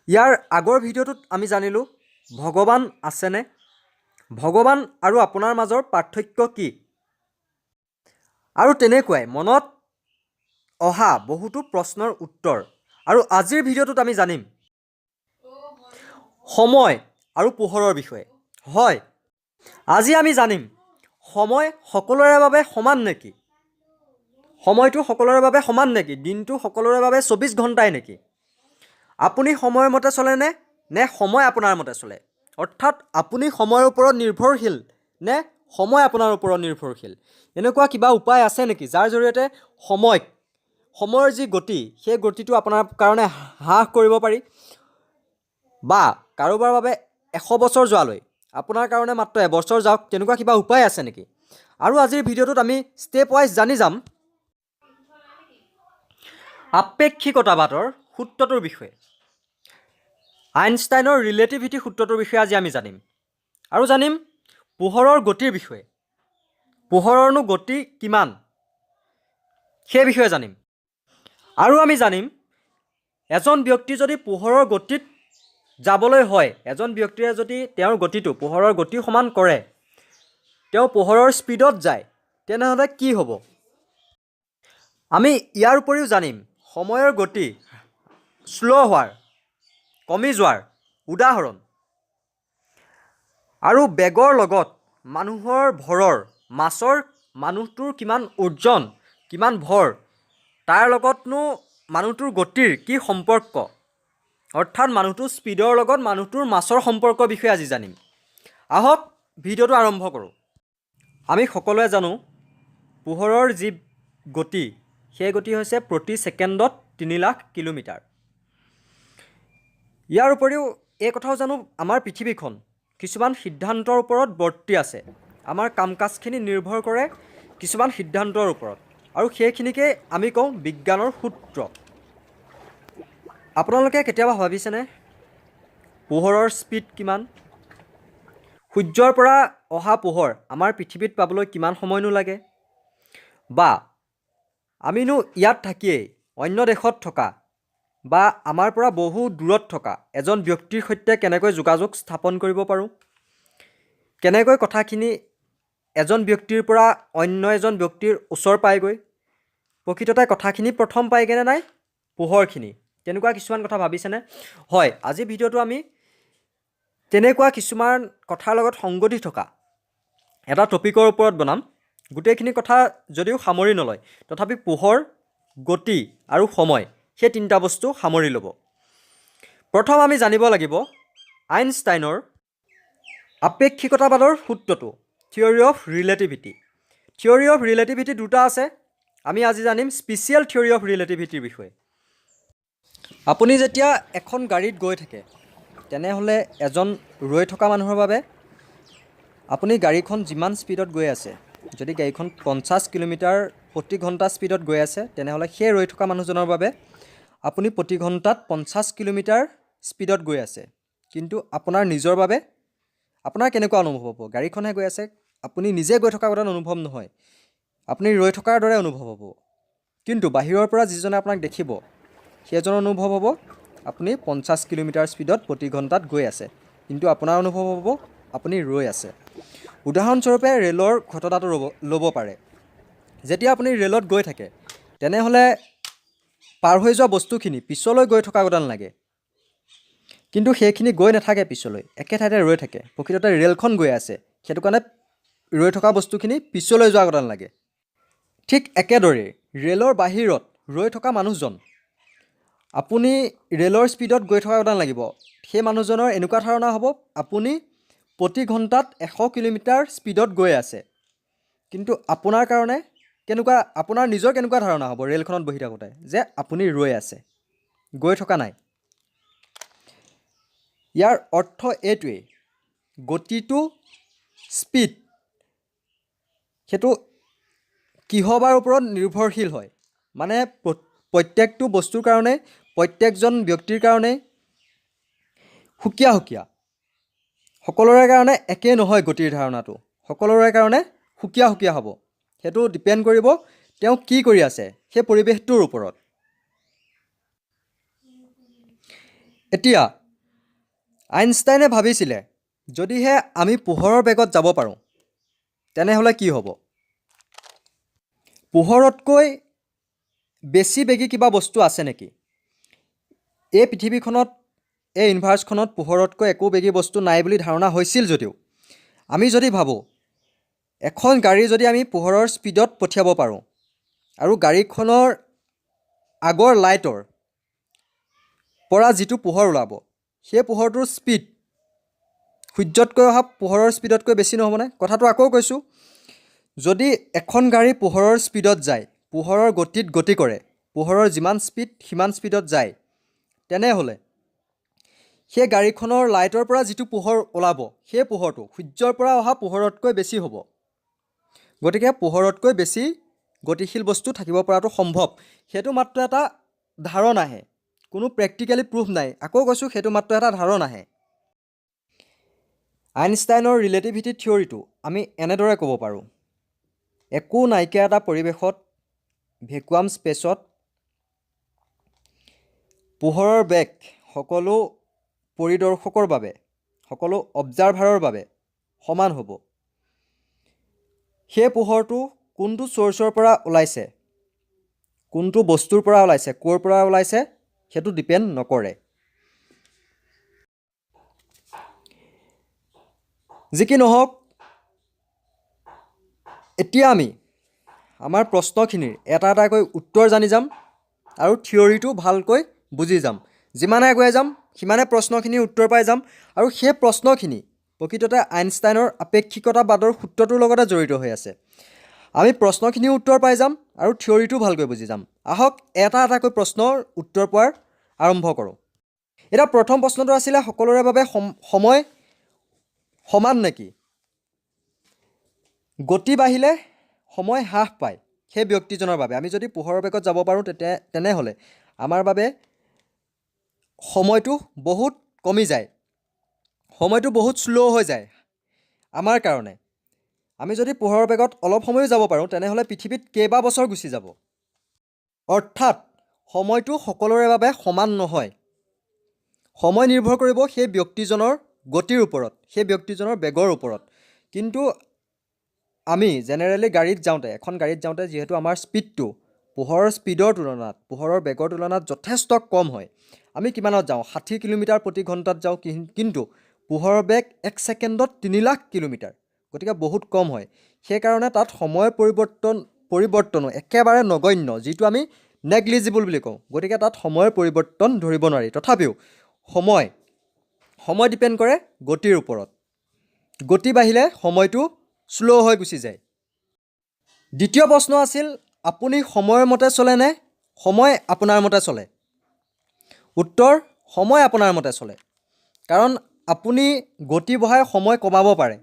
ইয়াৰ আগৰ ভিডিঅ'টোত আমি জানিলোঁ ভগৱান আছেনে, ভগৱান আৰু আপোনাৰ মাজৰ পাৰ্থক্য কি, আৰু তেনেকুৱাই মনত অহা বহুতো প্ৰশ্নৰ উত্তৰ। আৰু আজিৰ ভিডিঅ'টোত আমি জানিম সময় আৰু পোহৰৰ বিষয়ে। হয়, আজি আমি জানিম সময় সকলোৰে বাবে সমান নেকি, সময়টো সকলোৰে বাবে সমান নেকি, দিনটো সকলোৰে বাবে 24 ঘণ্টাই নেকি, আপুনি সময়ৰ মতে চলেনে নে সময় আপোনাৰ মতে চলে, অৰ্থাৎ আপুনি সময়ৰ ওপৰত নিৰ্ভৰশীল নে সময় আপোনাৰ ওপৰত নিৰ্ভৰশীল। এনেকুৱা কিবা উপায় আছে নেকি যাৰ জৰিয়তে সময়ৰ যি গতি, সেই গতিটো আপোনাৰ কাৰণে হ্ৰাস কৰিব পাৰি, বা কাৰোবাৰ বাবে 100 বছৰ যোৱালৈ আপোনাৰ কাৰণে মাত্ৰ এবছৰ যাওক, তেনেকুৱা কিবা উপায় আছে নেকি? আৰু আজিৰ ভিডিঅ'টোত আমি ষ্টেপ ৱাইজ জানি যাম আপেক্ষিকতাবাদৰ সূত্ৰটোৰ বিষয়ে, আইনষ্টাইনৰ ৰিলেটিভিটি সূত্ৰটোৰ বিষয়ে আজি আমি জানিম। আৰু জানিম পোহৰৰ গতিৰ বিষয়ে, পোহৰৰনো গতি কিমান সেই বিষয়ে জানিম। আৰু আমি জানিম এজন ব্যক্তি যদি পোহৰৰ গতিত যাবলৈ হয়, এজন ব্যক্তিয়ে যদি তেওঁৰ গতিটো পোহৰৰ গতি সমান কৰে, তেওঁ পোহৰৰ স্পীডত যায়, তেনেহ'লে কি হ'ব? আমি ইয়াৰ উপৰিও জানিম সময়ৰ গতি শ্ল' হোৱাৰ, কমি যোৱাৰ উদাহৰণ, আৰু বেগৰ লগত মানুহৰ ভৰৰ, মাছৰ মানুহটোৰ কিমান ওজন, কিমান ভৰ, তাৰ লগতনো মানুহটোৰ গতিৰ কি সম্পৰ্ক, অৰ্থাৎ মানুহটোৰ স্পীডৰ লগত মানুহটোৰ মাছৰ সম্পৰ্কৰ বিষয়ে আজি জানিম। আহক, ভিডিঅ'টো আৰম্ভ কৰোঁ। আমি সকলোৱে জানো পোহৰৰ যি গতি, সেই গতি হৈছে প্ৰতি ছেকেণ্ডত 3 লাখ কিলোমিটাৰ। ইয়াৰ উপৰিও এই কথাও জানো, আমাৰ পৃথিৱীখন কিছুমান সিদ্ধান্তৰ ওপৰত বৰ্তি আছে। আমাৰ কাম কাজখিনি নিৰ্ভৰ কৰে কিছুমান সিদ্ধান্তৰ ওপৰত আৰু সেইখিনিকেই আমি কওঁ বিজ্ঞানৰ সূত্ৰ। আপোনালোকে কেতিয়াবা ভাবিছেনে পোহৰৰ স্পীড কিমান? সূৰ্যৰ পৰা অহা পোহৰ আমাৰ পৃথিৱীত পাবলৈ কিমান সময়নো লাগে? বা আমিনো ইয়াত থাকিয়েই অন্য দেশত থকা বা আমাৰ পৰা বহু দূৰত থকা এজন ব্যক্তিৰ সৈতে কেনেকৈ যোগাযোগ স্থাপন কৰিব পাৰোঁ? কেনেকৈ কথাখিনি এজন ব্যক্তিৰ পৰা অন্য এজন ব্যক্তিৰ ওচৰ পায়গৈ? প্ৰকৃততে কথাখিনি প্ৰথম পায়গৈনে নাই পোহৰখিনি? তেনেকুৱা কিছুমান কথা ভাবিছেনে? হয়, আজি ভিডিঅ'টো আমি তেনেকুৱা কিছুমান কথাৰ লগত সংগতি থকা এটা টপিকৰ ওপৰত বনাম। গোটেইখিনি কথা যদিও সামৰি নলয়, তথাপি পোহৰ, গতি আৰু সময়, সেই তিনিটা বস্তু সামৰি ল'ব। প্ৰথম আমি জানিব লাগিব আইনষ্টাইনৰ আপেক্ষিকতাবাদৰ সূত্ৰটো, theory of relativity. Theory of relativity দুটা আছে। আমি আজি জানিম স্পেচিয়েল থিয়ৰী অফ ৰিলেটিভিটিৰ বিষয়ে। আপুনি যেতিয়া এখন গাড়ীত গৈ থাকে, তেনেহ'লে এজন ৰৈ থকা মানুহৰ বাবে আপুনি গাড়ীখন যিমান স্পীডত গৈ আছে, যদি গাড়ীখন 50 কিলোমিটাৰ প্ৰতি ঘণ্টা স্পীডত গৈ আছে, তেনেহ'লে সেই ৰৈ থকা মানুহজনৰ বাবে আপুনি প্ৰতি ঘণ্টাত 50 কিলোমিটাৰ স্পীডত গৈ আছে। কিন্তু আপোনাৰ নিজৰ বাবে আপোনাৰ কেনেকুৱা অনুভৱ হ'ব? গাড়ীখনহে গৈ আছে, আপুনি নিজে গৈ থকা গতে অনুভৱ নহয়, আপুনি ৰৈ থকাৰ দৰে অনুভৱ হ'ব। কিন্তু বাহিৰৰ পৰা যিজনে আপোনাক দেখিব, সেইজনৰ অনুভৱ হ'ব আপুনি 50 কিলোমিটাৰ স্পীডত প্ৰতি ঘণ্টাত গৈ আছে, কিন্তু আপোনাৰ অনুভৱ হ'ব আপুনি ৰৈ আছে। উদাহৰণস্বৰূপে ৰে'লৰ ঘটনাটো ল'ব পাৰে। যেতিয়া আপুনি ৰে'লত গৈ থাকে, তেনেহ'লে পাৰ হৈ যোৱা বস্তুখিনি পিছলৈ গৈ থকা গতে লাগে, কিন্তু সেইখিনি গৈ নাথাকে পিছলৈ, একে ঠাইতে ৰৈ থাকে। প্ৰকৃততে ৰে'লখন গৈ আছে, সেইটো কাৰণে ৰৈ থকা বস্তুখিনি পিছলৈ যোৱা গতে লাগে। ঠিক একেদৰেই ৰে'লৰ বাহিৰত ৰৈ থকা মানুহজন, আপুনি ৰে'লৰ স্পীডত গৈ থকা গতে লাগিব। সেই মানুহজনৰ এনেকুৱা ধাৰণা হ'ব আপুনি প্ৰতি ঘণ্টাত 100 কিলোমিটাৰ স্পীডত গৈ আছে। কিন্তু আপোনাৰ কাৰণে কেনেকুৱা, আপোনাৰ নিজৰ কেনেকুৱা ধাৰণা হ'ব ৰে'লখনত বহি থাকোঁতে যে আপুনি ৰৈ আছে, গৈ থকা নাই। ইয়াৰ অৰ্থ এইটোৱেই, গতিটো, স্পীড, সেইটো কিহবাৰ ওপৰত নিৰ্ভৰশীল হয়। মানে প্ৰত্যেকটো বস্তুৰ কাৰণে, প্ৰত্যেকজন ব্যক্তিৰ কাৰণে সুকীয়া সুকীয়া, সকলোৰে কাৰণে একেই নহয়। গতিৰ ধাৰণাটো সকলোৰে কাৰণে সুকীয়া সুকীয়া হ'ব। সেইটো ডিপেণ্ড কৰিব তেওঁ কি কৰি আছে সেই পৰিৱেশটোৰ ওপৰত। এতিয়া আইনষ্টাইনে ভাবিছিলে, যদিহে আমি পোহৰৰ বেগত যাব পাৰোঁ, তেনেহ'লে কি হ'ব? পোহৰতকৈ বেছি বেগী কিবা বস্তু আছে নেকি? এই পৃথিৱীখনত, এই ইউনিভাৰ্ছখনত পোহৰতকৈ একো বেগী বস্তু নাই বুলি ধাৰণা হৈছিল যদিও আমি যদি ভাবোঁ, এখন গাড়ী যদি আমি পোহৰৰ স্পীডত পঠিয়াব পাৰোঁ আৰু গাড়ীখনৰ আগৰ লাইটৰ পৰা যিটো পোহৰ ওলাব, সেই পোহৰটোৰ স্পীড সূৰ্যতকৈ অহা পোহৰৰ স্পীডতকৈ বেছি নহ'বনে? কথাটো আকৌ কৈছোঁ, যদি এখন গাড়ী পোহৰৰ স্পীডত যায়, পোহৰৰ গতিত গতি কৰে, পোহৰৰ যিমান স্পীড সিমান স্পীডত যায়, তেনেহ'লে সেই গাড়ীখনৰ লাইটৰ পৰা যিটো পোহৰ ওলাব, সেই পোহৰটো সূৰ্যৰ পৰা অহা পোহৰতকৈ বেছি হ'ব। গতিকে পোহৰতকৈ বেছি গতিশীল বস্তু থাকিব পৰাটো সম্ভৱ। সেইটো মাত্ৰ এটা ধাৰণাহে, কোনো প্ৰেক্টিকেলি প্ৰুফ নাই। আকৌ কৈছোঁ, সেইটো মাত্ৰ এটা ধাৰণাহে। আইনষ্টাইনৰ ৰিলেটিভিটি থিয়ৰিটো আমি এনেদৰে ক'ব পাৰোঁ: একো নাইকিয়া এটা পৰিৱেশত, ভেকুৱাম স্পেচত পোহৰৰ বেগ সকলো পৰিদৰ্শকৰ বাবে, সকলো অবজাৰ্ভাৰৰ বাবে সমান হ'ব। সেই পোহৰটো কোনটো ছ'ৰ্চৰ পৰা ওলাইছে, কোনটো বস্তুৰ পৰা ওলাইছে, ক'ৰ পৰা ওলাইছে, সেইটো ডিপেণ্ড নকৰে। যি কি নহওক, এতিয়া আমি আমাৰ প্ৰশ্নখিনিৰ এটা এটাকৈ উত্তৰ জানি যাম আৰু থিয়ৰিটো ভালকৈ বুজি যাম। যিমানে আগুৱাই যাম, সিমানে প্ৰশ্নখিনিৰ উত্তৰ পাই যাম আৰু সেই প্ৰশ্নখিনি প্ৰকৃততে আইনষ্টাইনৰ আপেক্ষিকতাবাদৰ সূত্ৰটোৰ লগতে জড়িত হৈ আছে। আমি প্ৰশ্নখিনিৰ উত্তৰ পাই যাম আৰু থিয়ৰিটো ভালকৈ বুজি যাম। আহক, এটা এটাকৈ প্ৰশ্নৰ উত্তৰ পোৱাৰ আৰম্ভ কৰোঁ। এতিয়া প্ৰথম প্ৰশ্নটো আছিলে, সকলোৰে বাবে সময় সমান নেকি? গতি বাঢ়িলে সময় হ্ৰাস পায় সেই ব্যক্তিজনৰ বাবে। আমি যদি পোহৰৰ বেগত যাব পাৰোঁ, তেতিয়া তেনেহ'লে আমাৰ বাবে সময়টো বহুত কমি যায়, সময়টো বহুত শ্ল' হৈ যায় আমাৰ কাৰণে। আমি যদি পোহৰৰ বেগত অলপ সময়ো যাব পাৰোঁ, তেনেহ'লে পৃথিৱীত কেইবা বছৰ গুচি যাব। অৰ্থাৎ সময়টো সকলোৰে বাবে সমান নহয়। সময় নিৰ্ভৰ কৰিব সেই ব্যক্তিজনৰ গতিৰ ওপৰত, সেই ব্যক্তিজনৰ বেগৰ ওপৰত। কিন্তু আমি জেনেৰেলি গাড়ীত যাওঁতে, এখন গাড়ীত যাওঁতে যিহেতু আমাৰ স্পীডটো পোহৰৰ স্পীডৰ তুলনাত, পোহৰৰ বেগৰ তুলনাত যথেষ্ট কম হয়, আমি কিমানত যাওঁ? 60 কিলোমিটাৰ প্ৰতি ঘণ্টাত যাওঁ। কিন্তু পোহৰৰ বেগ এক ছেকেণ্ডত 3 লাখ কিলোমিটাৰ, গতিকে বহুত কম হয়। সেইকাৰণে তাত সময়ৰ পৰিৱৰ্তনো একেবাৰে নগণ্য, যিটো আমি নেগলিজিবল বুলি কওঁ। গতিকে তাত সময়ৰ পৰিৱৰ্তন ধৰিব নোৱাৰি। তথাপিও সময় ডিপেণ্ড কৰে গতিৰ ওপৰত। গতি বাঢ়িলে সময়টো শ্ল' হৈ গুচি যায়। দ্বিতীয় প্ৰশ্ন আছিল, আপুনি সময়ৰ মতে চলেনে সময় আপোনাৰ মতে চলে? উত্তৰ, সময় আপোনাৰ মতে চলে। কাৰণ আপুনি গতি বঢ়াই সময় কমাব পাৰে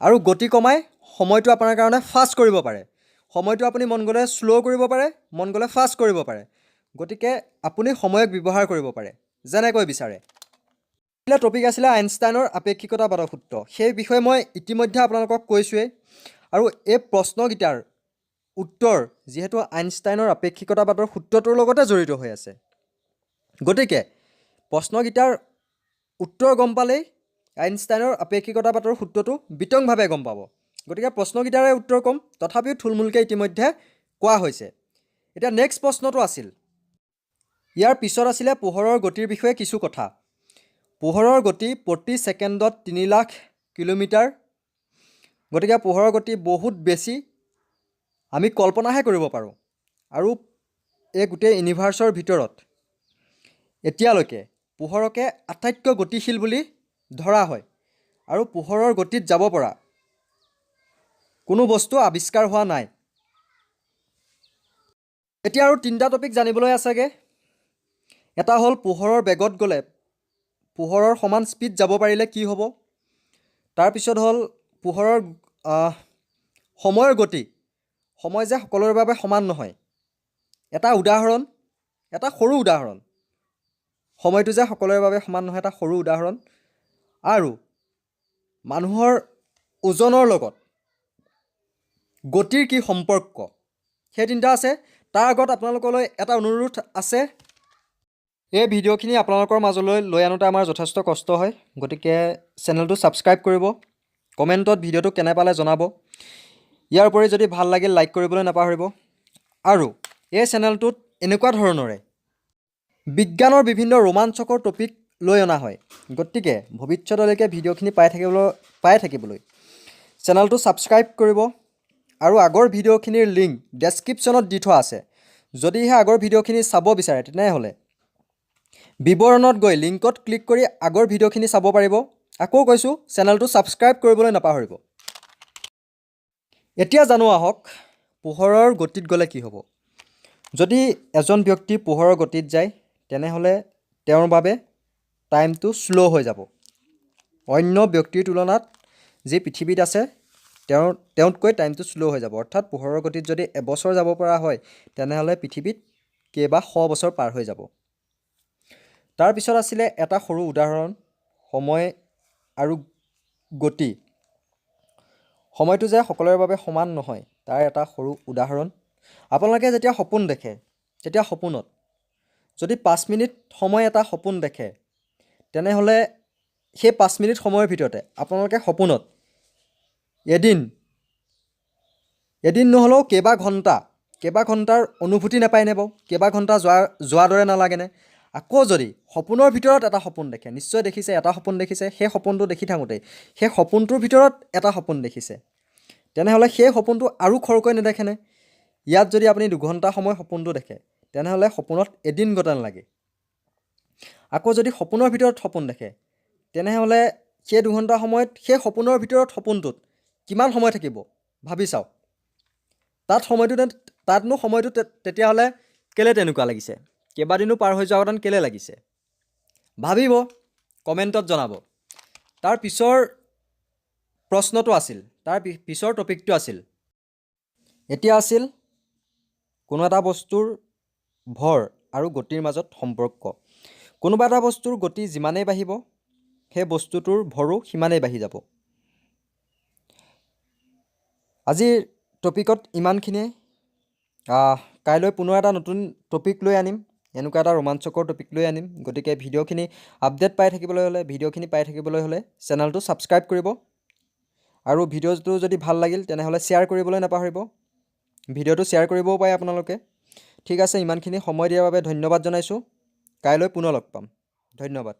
আৰু গতি কমাই সময়টো আপোনাৰ কাৰণে ফাষ্ট কৰিব পাৰে। সময়টো আপুনি মন গ'লে শ্ল' কৰিব পাৰে, মন গ'লে ফাষ্ট কৰিব পাৰে। গতিকে আপুনি সময়ক ব্যৱহাৰ কৰিব পাৰে যেনেকৈ বিচাৰে। টপিক আছিলে আইনষ্টাইনৰ আপেক্ষিকতাবাদৰ সূত্ৰ। সেই বিষয়ে মই ইতিমধ্যে আপোনালোকক কৈছোঁৱেই। আৰু এই প্ৰশ্নকেইটাৰ উত্তৰ যিহেতু আইনষ্টাইনৰ আপেক্ষিকতাবাদৰ সূত্ৰটোৰ লগতে জড়িত হৈ আছে, গতিকে প্ৰশ্নকেইটাৰ উত্তৰ গম পালেই আইনষ্টাইনৰ আপেক্ষিকতাবাদৰ সূত্ৰটো বিতংভাৱে গম পাব। গতিকে প্ৰশ্নকেইটাৰে উত্তৰ ক'ম, তথাপিও থুলমূলকৈ ইতিমধ্যে কোৱা হৈছে। এতিয়া নেক্সট প্ৰশ্নটো আছিল, ইয়াৰ পিছত আছিলে পোহৰৰ গতিৰ বিষয়ে কিছু কথা। পোহৰৰ গতি প্ৰতি ছেকেণ্ডত 3 লাখ কিলোমিটাৰ। গতিকে পোহৰৰ গতি বহুত বেছি, আমি কল্পনাহে কৰিব পাৰোঁ। আৰু এই গোটেই ইউনিভাৰ্চৰ ভিতৰত এতিয়ালৈকে পোহৰকে আটাইতকৈ গতিশীল বুলি ধৰা হয় আৰু পোহৰৰ গতিত যাব পৰা কোনো বস্তু আৱিষ্কাৰ হোৱা নাই। এতিয়া আৰু তিনিটা টপিক জানিবলৈ আছেগৈ। এটা হ'ল পোহৰৰ বেগত গ'লে, পোহৰৰ সমান স্পীড যাব পাৰিলে কি হ'ব? তাৰপিছত হ'ল পোহৰৰ সময়ৰ গতি, সময় যে সকলোৰে বাবে সমান নহয়, এটা উদাহৰণ, এটা সৰু উদাহৰণ। সময়টো যে সকলোৰে বাবে সমান নহয়, এটা সৰু উদাহৰণ। আৰু মানুহৰ ওজনৰ লগত গতিৰ কি সম্পৰ্ক, সেই তিনিটা আছে। তাৰ আগত আপোনালোকলৈ এটা অনুৰোধ আছে। এই ভিডিঅ'খিনি আপোনালোকৰ মাজলৈ লৈ আনোতে আমাৰ যথেষ্ট কষ্ট হয়, গতিকে চেনেলটো ছাবস্ক্ৰাইব কৰিব, কমেণ্টত ভিডিঅ'টো কেনে পালে জনাব। ইয়াৰ উপৰি যদি ভাল লাগিল লাইক কৰিবলৈ নাপাহৰিব। আৰু এই চেনেলটোত এনেকুৱা ধৰণৰে বিজ্ঞানৰ বিভিন্ন ৰোমাঞ্চকৰ টপিক লৈ অনা হয়, গতিকে ভৱিষ্যতলৈকে ভিডিঅ'খিনি পাই থাকিবলৈ চেনেলটো ছাবস্ক্ৰাইব কৰিব। আৰু আগৰ ভিডিঅ'খিনিৰ লিংক ডেছক্ৰিপশ্যনত দি থোৱা আছে। যদিহে আগৰ ভিডিঅ'খিনি চাব বিচাৰে, তেনেহ'লে বিৱৰণত গৈ লিংকত ক্লিক কৰি আগৰ ভিডিঅ'খিনি চাব পাৰিব। আকৌ কৈছোঁ, চেনেলটো ছাবস্ক্ৰাইব কৰিবলৈ নাপাহৰিব। এতিয়া জানো আহক, পোহৰৰ গতিত গ'লে কি হ'ব? যদি এজন ব্যক্তি পোহৰৰ গতিত যায়, তেনেহ'লে তেওঁৰ বাবে টাইমটো শ্ল' হৈ যাব। অন্য ব্যক্তিৰ তুলনাত, যি পৃথিৱীত আছে, তেওঁতকৈ টাইমটো শ্ল' হৈ যাব। অৰ্থাৎ পোহৰৰ গতিত যদি এবছৰ যাব পৰা হয়, তেনেহ'লে পৃথিৱীত কেইবা শ বছৰ পাৰ হৈ যাব। তাৰপিছত আছিলে এটা সৰু উদাহৰণ, সময় আৰু গতি। সময়টো যে সকলোৰে বাবে সমান নহয়, তাৰ এটা সৰু উদাহৰণ। আপোনালোকে যেতিয়া সপোন দেখে, তেতিয়া সপোনত যদি 5 মিনিট সময় এটা সপোন দেখে, তেনেহ'লে সেই 5 মিনিট সময়ৰ ভিতৰতে আপোনালোকে সপোনত এদিন এদিন নহ'লেও কেইবা ঘণ্টাৰ অনুভূতি নাপায়নে বাৰু? কেইবা ঘণ্টা যোৱাৰ দৰে নালাগেনে? আকৌ যদি সপোনৰ ভিতৰত এটা সপোন দেখে, নিশ্চয় দেখিছে, এটা সপোন দেখিছে, সেই সপোনটো দেখি থাকোঁতেই সেই সপোনটোৰ ভিতৰত এটা সপোন দেখিছে, তেনেহ'লে সেই সপোনটো আৰু খৰকৈ নেদেখেনে? ইয়াত যদি আপুনি 2 ঘণ্টা সময় সপোনটো দেখে, তেনেহ'লে সপোনত এদিন গতে নালাগে। আকৌ যদি সপোনৰ ভিতৰত সপোন দেখে, তেনেহ'লে সেই 2 ঘণ্টা সময়ত সেই সপোনৰ ভিতৰত সপোনটোত কিমান সময় থাকিব ভাবি চাওক। তাতনো সময়টো তেতিয়াহ'লে কেলৈ তেনেকুৱা লাগিছে? কেইবাদিনো পাৰ হৈ যোৱা কেলৈ লাগিছে? ভাবিব, কমেণ্টত জনাব। তাৰ পিছৰ প্ৰশ্নটো আছিল, তাৰ পিছৰ টপিকটো আছিল, এতিয়া আছিল কোনো এটা বস্তুৰ ভৰ আৰু গতিৰ মাজত সম্পৰ্ক। কোনোবা এটা বস্তুৰ গতি যিমানেই বাঢ়িব, সেই বস্তুটোৰ ভৰো সিমানেই বাঢ়ি যাব। আজিৰ টপিকত ইমানখিনিয়ে। কাইলৈ পুনৰ এটা নতুন টপিক লৈ আনিম, এনেকুৱা এটা ৰোমাঞ্চকৰ টপিক লৈ আনিম। গতিকে ভিডিঅ'খিনি আপডেট পাই থাকিবলৈ হ'লে, ভিডিঅ'খিনি পাই থাকিবলৈ হ'লে চেনেলটো ছাবস্ক্ৰাইব কৰিব। আৰু ভিডিঅ'টো যদি ভাল লাগিল, তেনেহ'লে শ্বেয়াৰ কৰিবলৈ নাপাহৰিব। ভিডিঅ'টো শ্বেয়াৰ কৰিবও পাৰে আপোনালোকে। ঠিক আছে, ইমানখিনি সময় দিয়াৰ বাবে ধন্যবাদ জনাইছোঁ। কাইলৈ পুনৰ লগ পাম। ধন্যবাদ।